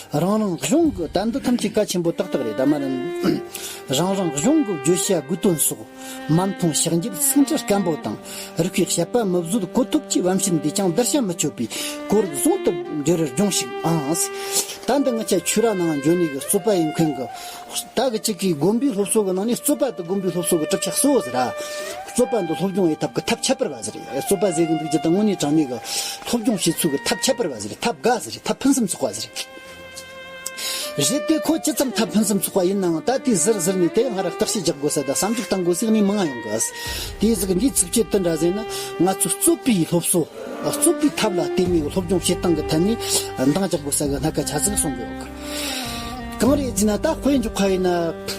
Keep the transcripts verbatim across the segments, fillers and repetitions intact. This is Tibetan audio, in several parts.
རང་རང་གཞུང་གི་ད་འདི་ཐམས་ཅད་གལ་ཆེན་པོ་ཏག་ཏག་རེད། ད་མ་རན། རང་རང་གཞུང་གི་བརྗོད་བྱ་དགོས་དོན་སོགས་མ་མཐོང་ཕྱག་འགྱེད་ཚིག་འཁྲི་སྐམ་པོ་དང་། རིག་པའི་དཔྱད་པ་མི་བཟོད་གོ་ཐོབ་ཀྱི། བམ་བཤད་འདིས་ཀྱང་བརྡར་ཤ་མི་གཅོད་པའི། གོ་རིག་ཟུང་དུ་འབྲེལ་བར་སྦྱོངས་ཤིག་ཨང་། ད་འདི་ང་ཆ་ཆོས་ར་ནང་འཇོན་ནི་གི་རྩོད་པ་ཡིན་མཁན་གི། ད་གི་ཅིག་གི་དགོན་པའི་སློབ་གསོ་གི་ནང་ནས་རྩོད་པ་དེ་དགོན་པའི་སློབ་གསོ་གི་གྲུབ་ཆ་གཙོ་བོ་ཟེར་ར། རྩོད་པ་འདི་སློབ་སྦྱོང་ཡེད་ཐབས་ཀྱི་ཐབས་ཁྱད་པར་བ་ཟེར། རྩོད་པ་ཟེར་གི་འདུག་རྒྱུ་དང་དངོས་གནས་དྲང་གནས་གི་སློབ་སྦྱོང་བྱེད་ཚུལ་གི་ཐབས་ཁྱད་པར་བ་ཟེར། ཐབས་དགའ་ཟེར། ཐབས་ཕུན་སུམ་ཚོགས་པ་ཟེར། རེད་དེ་ཁོ་ཇི་ཙམ་ཐབས་ཕུན་སུམ་ཚོགས་པ་ཡིན་ནའང་ད་དེ་ཟུར་ཟུར་ནས་དེ་ཡང་ང་རང་བརྟག་དཔྱད་རྒྱག་དགོས་ས་དང་བསམ་གཞིག་གཏང་དགོས་ས་ནི་མང་ང་ཡོང་གི། དེའི་ཟིག་འདིའི་ཚིགས་བཅད་དེ་འདྲ་ཟེར་ན། ང་ཚོ་རྩོད་པའི་སློབ་གསོ། རྩོད་པའི་ཐབས་ལ་བརྟེན་ནས་སློབ་སྦྱོང་བྱེད་སྟངས་ཀྱི་ཐད་ནས་འདང་རྒྱག་དགོས་ས་གི་སྣ་ཁ་ཆ་ཟིག་གསུང་གི་ཡོད་གི། གང་རེད་ཟེར་ན། ད་དཔེ་འཇོག་ཁ་ཡིན་ན།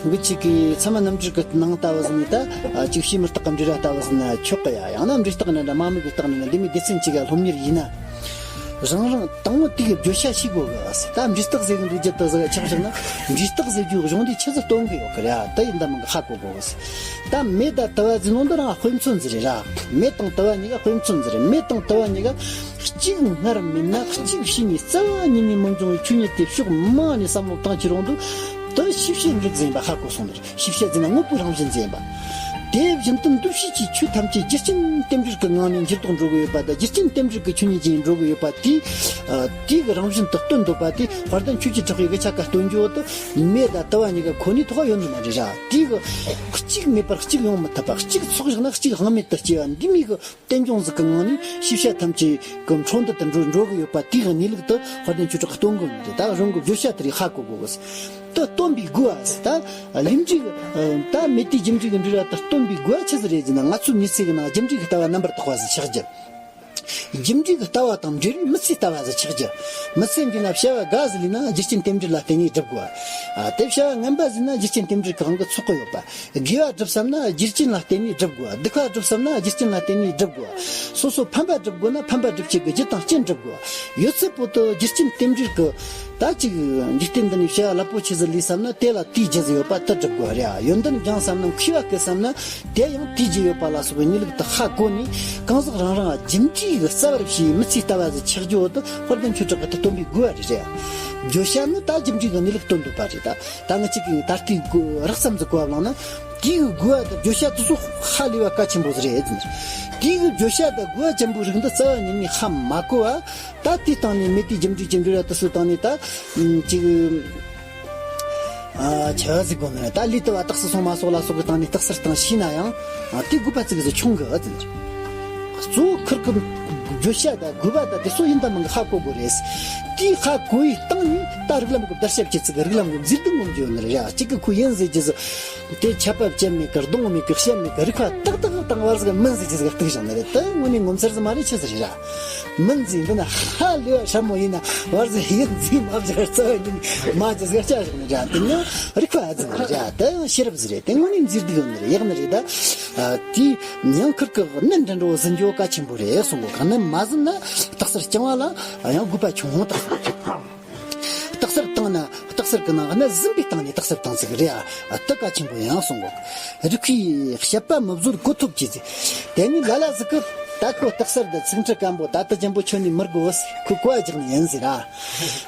འུ་ཅག་གི་ཚད་མ་རྣམ་འགྲེལ་གྱི་ནང་ལྟ་བུ་ཟིན་ནས་ད། ཅིག་བྱེ་མའི་རྟགས་ཀྱི་འབྲེལ་བ་ལྟ་བུ་ཟིན་ན་ཆོག་གི་ཡ། ཡང་ན་འབྲས་རྟགས་ནི་འདྲ་མ་མི་གི་རྟགས་ནི་འདྲ་འདི་མོའི་སྡེ་ཚན་གཅིག་ག་སློབ་གཉེར་ཡིན་ན། རང་རང་དང་པོ་དེ་གི་བརྗོད་བྱ་ཤེས་དགོས་གི། ད་འབྲས་རྟགས་ཟེར་གི་འདུག་རྒྱུ་དེ་ཟིག་ཆགས་བཞག་ན། འབྲས་རྟགས་ཟེར་རྒྱུའི་གཞུང་འདི་ཆི་ཟིག་སྟོན་གི་ཡོད་གི་རེད་ཨ། ད་ཡིན་ད་མིན་གི་ཧ་གོ་དགོས་གི། ད་མེ་དང་དུ་བ་ཟེར་ནོ་འདི་རང་དཔེ་མཚོན་ཟིག་རེད་ར། མེ་དང་དུ་བ་གཉིས་ཀ་དཔེ་མཚོན་ཟིག་རེད། མེ་དང་དུ་བ་གཉིས་ཀ་གཅིག་སྔར་མེད་ན་གཅིག་ཕྱི་ནས་རྩ་བ་ཉིད་ནས་མི་འབྱུང་བའི་ཆོས་ཉིད་དེ་ཕྱོགས་མང་ནས་བསམ་བློ་བཏང་ཕྱིར་འོང་དུས། དེ་ཤེས་བྱའི་དངོས་པོ་ཡིན་པ་ཧ་གོ་སོང་ནི་རེད། ཤེས་བྱ་ཟེར་ན་དངོས་པོའི་རང་བཞིན་ཟེར་བ། དེ་བཞིན་དུ་འདུ་བྱེད་ཀྱི་ཆོས་ཐམས་ཅད་རྒྱུ་རྐྱེན་རྟེན་འབྲེལ་གྱི་ངང་ནས་འགྱུར་ལྡོག་འགྲོ་གི་ཡོད་པ་དང་། རྒྱུ་རྐྱེན་རྟེན་འབྲེལ་གྱི་ཆོས་ཉིད་ཅན་འགྲོ་གི་ཡོད་པ་དེ། ཨ། དེ་གི་རང་བཞིན་དུ་སྟོན་འདོད་པ་དེ་དཔལ་ལྡན་ཆོས་ཀྱི་གྲགས་པའི་དབུ་ཆ་ག་སྟོན་རྒྱུ་བོ་དེ་མེ་དང་དུ་བ་གཉིས་ཀ་ཁོ་ནའི་ཐོག་ཡོད་ནི་མ་རེད་ར། དེ་གི་གཅིག་མེད་པར་གཅིག་ཡོང་མི་ཐུབ་པ། གཅིག་ཚོགས་བཞག་ན་གཅིག་དབང་མེད་དུ་སྐྱེ་བ་འདི་མོ་གི་རྟེན་འབྱུང་ཟིག་གི་ངང་ནས་ཤེས་བྱ་ཐམས་ཅད་ཀྱི་འཕྲོ་འདུ་དུ་འགྲོ་འགྲོ་གི་ཡོད་པ་དེའི་གནས་ལུགས་དེ་དཔལ་ལྡན་ཆོས་གྲགས་སྟོན་གི་ཡོད་ནི་རེད། ད་རང་གི་བརྗོད་བྱ་དེ་རིགས་ཧ་གོ་དགོས་གི། དེ་སྟོན་པའི་དགོས་པ་ཟེར། ད་ལས་འབྲས་ཀྱི་ད་མེ་དེའི་རྒྱུ་འབྲས་ཀྱི་འབྲེལ་བ་དེ་སྟོན་པའི་དགོས་པ་ཆི་ཟིག་རེད་ཟེར་ན། ང་ཚོའི་མི་ཚེ་གི་ནང་རྒྱུ་འབྲས་ཀྱི་ལྟ་བ་རྣམ་པར་དག་པ་ཟིག་ཆགས་རྒྱུ། རྒྱུ་འབྲས་ཀྱི་ལྟ་བ་དང་འབྲེལ་བའི་མི་ཚེའི་ལྟ་བ་ཟིག་ཆགས་རྒྱུ། མི་ཚེ་འདི་ན་བྱ་བ་དགའ་ཟིག་ལས་ན་རྒྱུ་རྐྱེན་རྟེན་འབྲེལ་ལ་བརྟེན་ནས་སྒྲུབ་དགོས། ཨ། དེ་བྱ་བ་ངན་པ་ཟིག་ན་རྒྱུ་རྐྱེན་རྟེན་འབྲེལ་གྱི་དབང་གིས་ཚོགས་གི་ཡོད་པ། དགེ་བ་སྒྲུབ་བསམ་ན་རྒྱུ་རྐྱེན་ལ་བརྟེན་ནས་སྒྲུབ་དགོས། སྡིག་པ་སྒྲུབ་བསམ་ན་རྒྱུ་རྐྱེན་ལ་བརྟེན་ནས་སྒྲུབ་དགོས། སོ་སོ་ཕན་པ་སྒྲུབ་དགོས་ན་ཕན་པ་སྒྲུབ་བྱེད་ཀྱི་རྒྱུ་དང་རྐྱེན་སྒྲུབ་དགོས། ཡོད་ཚད་པོ་དེ་རྒྱུ་རྐྱེན་རྟེན་འབྲེལ་གྱི། ད་ཅིག་འཇིག་རྟེན་འདི་ནས་བྱ་བ་རླབས་པོ་ཆེ་ཟིག་ལས་བསམ་ན་དེ་ལ་དེའི་རྒྱུ་ཟིག་ཡོད་པ་དེ་སྒྲུབ་དགོས་རེད། ཡོན་ཏན་སྦྱང་བསམ་ན། མཁས་པ་བསྐུལ་བསམ་ན་དེ་ཡང་དེའི་རྒྱུ་ཡོད་པ་ལ་སོགས་པའི་གནས་ལུགས་དེ་ཧ་གོ་ནས། གང་ཟག་རང་རང་རྒྱུ་འབྲས་ཀྱི་རྩ་བར་བྱས་མི་ཚེའི་ལྟ་བ་ཟིག་ཆགས་རྒྱུ་བོ་དེ་དཔལ་ལྡན་ཆོས་གྲགས་ཀྱིས་དེ་སྟོན་པའི་དགོས་པ་རེད་རེད། བརྗོད་བྱ་ནི་ད་རྒྱུ་འབྲས་ཀྱི་གནས་ལུགས་སྟོན་འདོད་པ་རེད། ད་ད་ང་གཅིག་གིས་ད་ལྟའི་དགོས་རགས་ཙམ་ཟིག་གོ་བ་བླངས་ན། དེའི་དགོས་པ་དང་བརྗོད་བྱ་དེ་ཚོ་ཧ་ལས་པ་གལ་ཆེན་པོ་ཟིག་རེད་ཟེར། དེའི་བརྗོད་བྱ་དང་དགོས་པ་ཅན་པོའི་རིགས་འདི་རྩ་བ་ཉིད་ནས་ཧ་མ་གོ་བ། ད་དེའི་སྟེང་ནས་མེ་དེའི་རྒྱུ་འབྲས་ཀྱི་འབྲེལ་བ་དེ་ཚོའི་སྟེང་ནས་ད་ཅིག་ཨ། ཆི་ཟིག་གོ་ནི་རེད། ད་ལུས་དུ་བ་རྟགས་སུ་སོང་མ་སོགས་ལ་སོགས་ཀྱི་སྟེང་ནས་རྟགས་གསལ་བཏང་ཤེས་ན་ཡང་། ཨ། དེ་དགོས་པ་ཙིག་ཟིག་ཆུང་གི་ཨ་ཙི། གཙོ་བོ་ཁུར་གི་བརྗོད་བྱ་དང་དགོས་པ་དང་དེ་ཚོ་ཡིན་དང་མིན་གི་ཧ་གོ་དགོས་རེད། དེ་ཧ་གོ་བའི་སྟེང་ནས་ད་རིགས་ལམ་གྱི་བརྡར་ཤ་བཅད་ཚིག་གི་རིགས་ལམ་གྱི་མཛེས་སྡུག་ངོམ་རྒྱུ་ཡོད་ནི་རེད་ཡ། གཅིག་གི་ཁོ་ཡིན་ཟེར་རྒྱུ་ཟིག་དེ་ཆད་པ་བཅད་མེད་གི་རྡུང་མེད་གི་བཤད་མེད་གི་རིག་པ་ཏག་ཏག་དང་བར་ཟིག་མིན་ཟེར་རྒྱུ་ཟིག་གཏུག་བཞག་ནི་རེད། དེ་དངོས་གནས་ངོ་མཚར་ཟིག་མ་རེད། ཆི་ཟིག་རེད་ར། མིན་ཟེར་འདི་ན་ཧ་ལས་པ་ཞྭ་མོ་ཡིན་ན་བར་ཟིག་ཡིན་ཟིག་མ་བཞག་རྩ་བ་ཉིད་མ་ཅི་ཟིག་བྱ་བཞག་ནི་རེད། དེ་ནི་རིག་པ་ཨ་ཙི་ཟིག་རེད། དེ་ཡང་ཤེས་རབ་ཟིག་རེད། དེ་དངོས་གནས་མཛེས་སྡུག་ཡོད་ནི་རེད། ཡག་ནི་རེད། ད་དེ་ཡང་ཁུར་གི་གནད་འདྲ་འགྲོ་ཟིན་རྒྱུ་གལ་ཆེན་པོ་རེད་གསུང་གོ། གང་ནས་མ་ཟིན་ན་རྟགས་གསལ་རྐྱང་བ་ལ་ཡང་དགོས་པ་ཆུང་ངུ་དག་རྟགས་གསལ་བཏང་ན་རྟགས་གསལ་གྱི་ནང་གནད་ཟིན་པའི་སྟེང་ནས་རྟགས་གསལ་བཏང་ཟིག་རེད་ཨ། དེ་གལ་ཆེན་པོ་ཡང་གསུང་གོ། རིག་པའི་དཔྱད་པ་མི་བཟོད་གོ་ཐོབ་ཀྱི་ཟིག་དེ་ནི་ལ་ལ་ཟིག་གི་ད་ཁོ་རྟགས་གསལ་དང་ཚིག་འཁྲི་སྐམ་པོ་ད་ལྟ་ཅན་པོ་ཁྱོན་ནས་མི་དགོས། ཁོས་གོ་བ་རྒྱག་ནི་ཡིན་ཟེར་ཨ།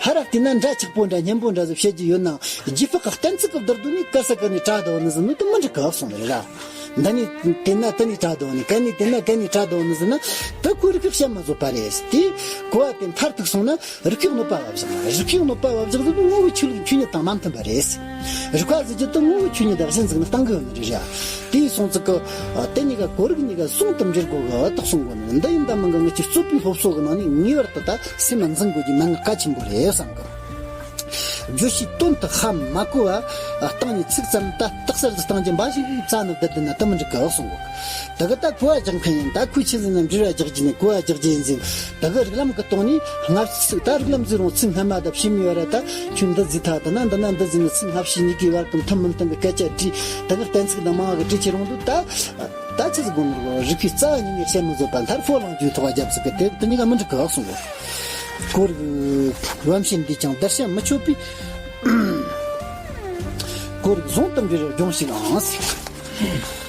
ཧ་ར་བལྟས་ན་འདྲ་ཆགས་པོ་འདྲ་སྙན་པོ་འདྲ་ཟིག་བཤད་རྒྱུ་ཡོད་ནའང་རྗེས་དཔག་གི་གཏན་ཚིགས་ཀྱི་བསྡུར་དུས་ནི་ག་ས་ག་ནས་གྲ་བསྡད་ནི་ཟིག་ནི་དེ་མི་འགྲིག་གི་གསུང་ནི་རེད་ཨ། འདི་ནས་བལྟས་ན་དེ་ནས་གྲ་བསྡད་ནི། གན་ནས་བལྟས་ན་གན་ནས་གྲ་བསྡད་ནི་ཟེར་ན་དེ་ཁོ་རིག་པའི་དཔྱད་མི་བཟོད་པ་རེད། དེ་གོ་བ་དེ་མཐར་ཐུག་སོང་ན། རིག་པའི་གནོད་པ་བབ་བཞག་རིག་པའི་གནོད་པ་བབ་བཞག་ཟིག་ངོ་བོའི་ཆོས་ལུགས་ཆོས་ཉིད་དང་མ་མཐུན་པ་རེད། རིག་པ་ཟེར་རྒྱུ་དེ་ངོ་བོའི་ཆོས་ཉིད་དང་གཞི་འཛིན་ནས་བཏང་གི་ཡོད་ནི་རེད་ར། དེའི་སོང་ཙིག་གི་དེ་གཉིས་ཀ་གོ་རིག་གཉིས་ཀ་ཟུང་དུ་འབྲེལ་དགོས་གི་དག་གསུང་གོ་ནི། འདི་ཡིན་ད་མིན་གི་ངེད་ཀྱི་རྩོད་པའི་སློབ་གསོ་གི་ནང་ནས་ངེས་པར་དུ་ད་སེམས་ལ་འཛིན་དགོས་རྒྱུ་མན་ངག་གལ་ཆེན་པོ་རེད་བསམ་གི། བརྗོད་བྱའི་དོན་དུ་ཧ་མ་གོ་བ། སྟེང་ནས་ཚིག་ཙམ་ད་རྟགས་གསལ་དུ་བཏང་རྒྱུ་འབའ་ཞིག་རྩ་ནས་བསྡད་བསྡད་ན་དེ་མི་འགྲིག་གི་གསུང་གོ། དེ་གི་ད་གོ་བ་རྒྱག་མཁན་ཡིན། ད་ཁོས་ཆི་ཟིག་ན་འབྲེལ་བ་རྒྱག་རྒྱུ་ནས་གོ་བ་རྒྱག་རྒྱུ་ཡིན་ཟིན། དེ་གི་རིགས་ལམ་གི་སྟེང་ནས་སྔ་ཕྱི་ད་རིགས་ལམ་ཟིག་རུང་ཚིག་སྔ་མ་དང་ཕྱི་མའི་བར་ད་ཁྱོད་འདི་ཟིག་ཐ་དེ་ན་འདི་ན་འདི་ཟིག་ནི་ཚིག་སྔ་ཕྱི་གཉིས་ཀའི་བར་གི་མཐུན་མི་མཐུན་གི་སྐད་ཆ་དྲིས། དེ་གི་གཏན་ཚིགས་དང་མང་བ་གི་དྲིས་ཁྱེར་རུང་དུ་ད་ད་ཆི་ཟིག་དགོས་ནོ། རིག་པའི་རྩ་བ་ཉིད་ནས་བཤད་མི་བཟོད་པ་མཐར་ཕོ་ལངས་རྒྱུའི་ཐོག་རྒྱབ་ཟིག་གི་དེ་དེ་གཉིས་ཀ་མི་འགྲིག་གི་གསུང་གོ། གོ་རིག་བམ་བཤད་འདིས་ཀྱང་བརྡར་ཤ་མི་གཅོད་པའི། གོ་རིག་ཟུང་དུ་འབྲེལ་བར་སྦྱོངས་ཤིག་ཨང་ཟེར།